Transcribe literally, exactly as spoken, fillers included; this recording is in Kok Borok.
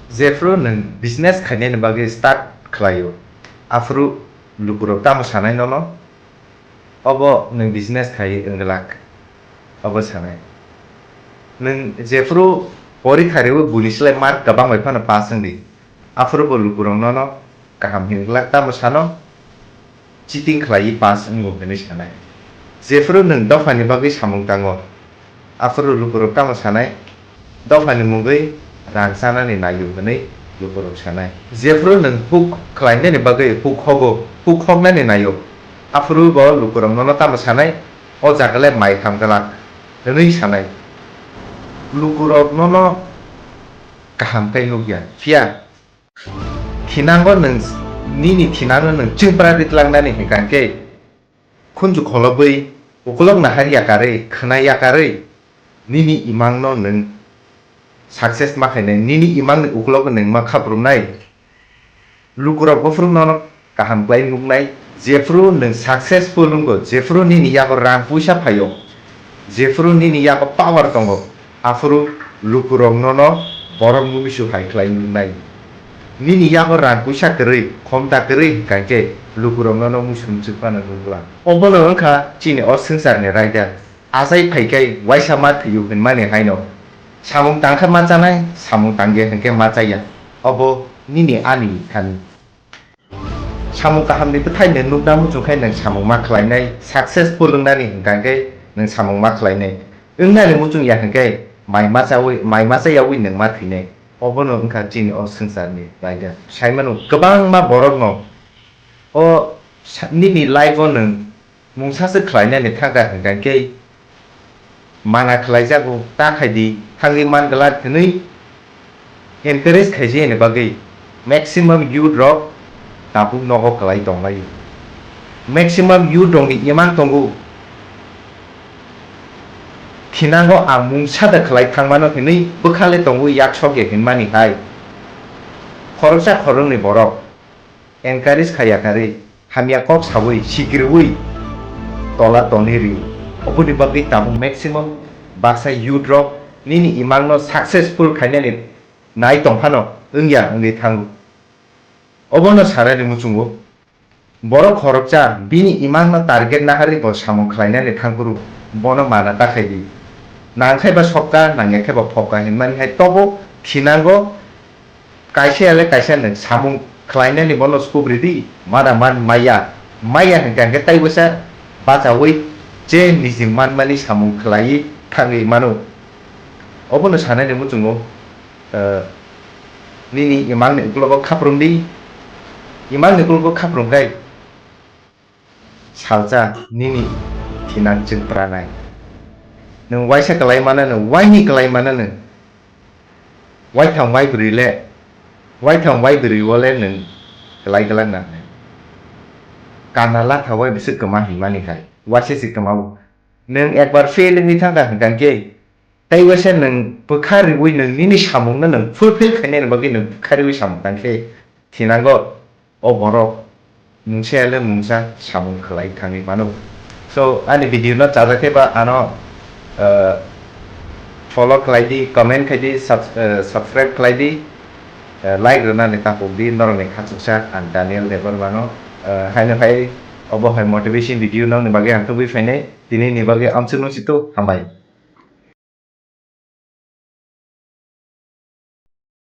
Jephru nwng business khainani bagwi start khlaio, aphuru lukurok tamo sanai nono? Obo nwng business khai wng glak, obo sanai. Nwng jephru porikha riwi buini slai mark kwbang bai phano pass wngdi, aphuru bo lukurok nono kaham hin glak tamo sano? Cheating khlaiwi pass wngo hwnwi sanai. Jephru nwng dophani bagwi samung tango, aphuru lukurok tamo sanai? Dophani mungwi rang chanani naio hwnwi lukurok sanai. Jephru nwng huk khlainani bagwi huk hogo, huk hoknani naio, aphuru bo lukurok nono tamo sanai? O jaga le mai tham glak hwnwi sanai. Lukurok nono kaham khe nukya, phiya thinango nwng nini thinangno nwng chwngpra ritlangnani hwnkha khe khunju kholobwi ukulok nahar yakarwi khwna yakarwi nini imangno nwng success ma khainai, nini imangni ukulogo nwng ma khaprumnai. Lukurok bophuru nono kaham khlai nuknai, jephru nwng successful wngo, jephru nini yago rang puisa phaio, jephru nini yago power tongo, aphuru lukurok nono borok mumisu hai khlai nuknai. Nini yago rang puisa kwrwi, khomta kwrwi hwnkha khe lukurok nono muisu muchuk phano nukla. Obono wngkha chini o swngcharni raida. Achai phai khe waisa ma thwiyo hwnmani haino. Samung tang khe ma chanai, samung tang ya hwnkhe ma chaya. Obo nini ani thani. Samung kahamni bwthaino nukna muchung khe nwng samung ma khlainai, successful wngnani hwnkha khe nwng samung ma khlainai. Wngnani muchung ya hwnkhe mai ma chawi, mai ma chayawi nwng ma thwinai. Obono wngkha chini o swngcharni raida. Saimano kwbangma borokno o sa-, nini life-o nwng mungsa se khlainani thangkha hwnkha khe mana khlaijago, ta khaidi, thangwi man glak hwnwi encourage khaijani bagwi maximum youth rok tabuk nogo kwlai tonglaio. Maximum youth rokni imang tongo, thinango ang mungsa da khlai thangmano hwnwi bwkhale tongwi yaksok ya hwnmani hai. Khoroksa khoroknwi borok encourage kha yakarwi, hamya kok sawi, sikirwi tola toni rio. Oboni bagwi tabuk maximum baksa youth rok nini imangno successful khainani nai tongphano wngya wngwi thango. Obono sanani muchungo borok khoroksa bini imangno target naharwi bo samung khlainani thangphuru bono mana ta khaidi. Nangkhai ba sokka, nangya khe ba phokka hinmani hai tobo thinango. Kaisa ya le kaisa nwng samung khlainani bono scope ridi, mada man maya, maya hwnkha hwnkhe tai bwsa bachaui je niji manmani samung khlaiwi thangwi mano. Obono sanani muchungo, eh, nini imangni uklogo khaprum di, imangni uklogo khaprum khai. Salsa nini thinang chwngpranai. Nwng waisa kwlai mano, nwng waini kwlai mano, nwng waitham waibrwi le, waitham waibrwi o le nwng kwlai glak nangnai. Kana latha wai bwswk kwma hinmani hai, waisa se kwmao. Nwng ekbar fail wngwi thangkha hwnkha khe, tei waisa nwng bwkha riui nwng nini samungno nwng fulfill khainani bagwi nwng bwkha riui samung tang khe thinango. O borok mungsa ya le mungsa samung khlai thangwi mano. So, ani video no chajak khe ba ano, uh, follow khlai di, comment khai di, subs-, uh, subscribe khlai di, uh, like rwnani takhuk di, norokni khachuksa ang Daniel Debbarma no, uh, haino hai obo hai motivation video nokni bagwi ang tubui phainai, tini ni bagwi amchuk nung situ hambai.